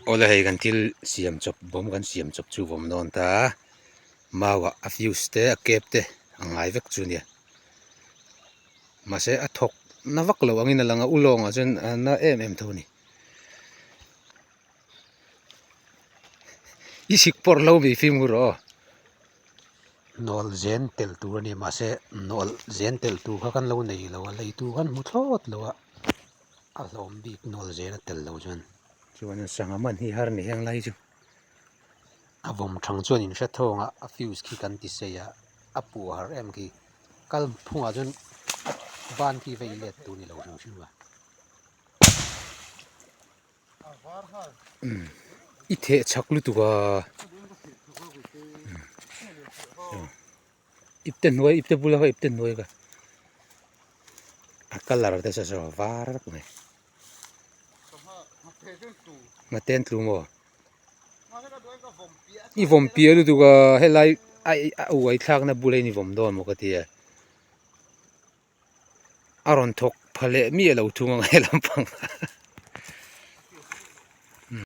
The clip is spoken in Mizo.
Awle hei kan thil siam chawp bawm kan siam chawp chu vawm dawn ta a mau ah a fuse te a cap te a ngai vek chu nia mahse a thawk na vak lo angin a lang a ulawng ah chuan a na em em tho a ni i sik pawrh lo mi fimkhur aw. Nawlh zen telh tur a ni mahse nawlh zen telh tur kha kan lo nei lo a lei tur kan hmu thlawt lo a a hlawm bik nawlh zen a telh lo chuan. Chuan sangha man hi har ni heng lai chu a vawm thang chuan in hre thawng a a fuse khi kan ti sei a a puh har em khi kal phungah chuan ban khi vei let tur ni lo hrim hrim a. I theh chak lutuk a ipte hnuai ipte bula kha ipte hnuai kha a colour te saw saw var vek mai nghaten tlu maw i vawm piah lutuk a helai a uai thlakna bula in i vawm dawn maw ka tia. A rawn thawk pha leh miah lo thung ang he lampang.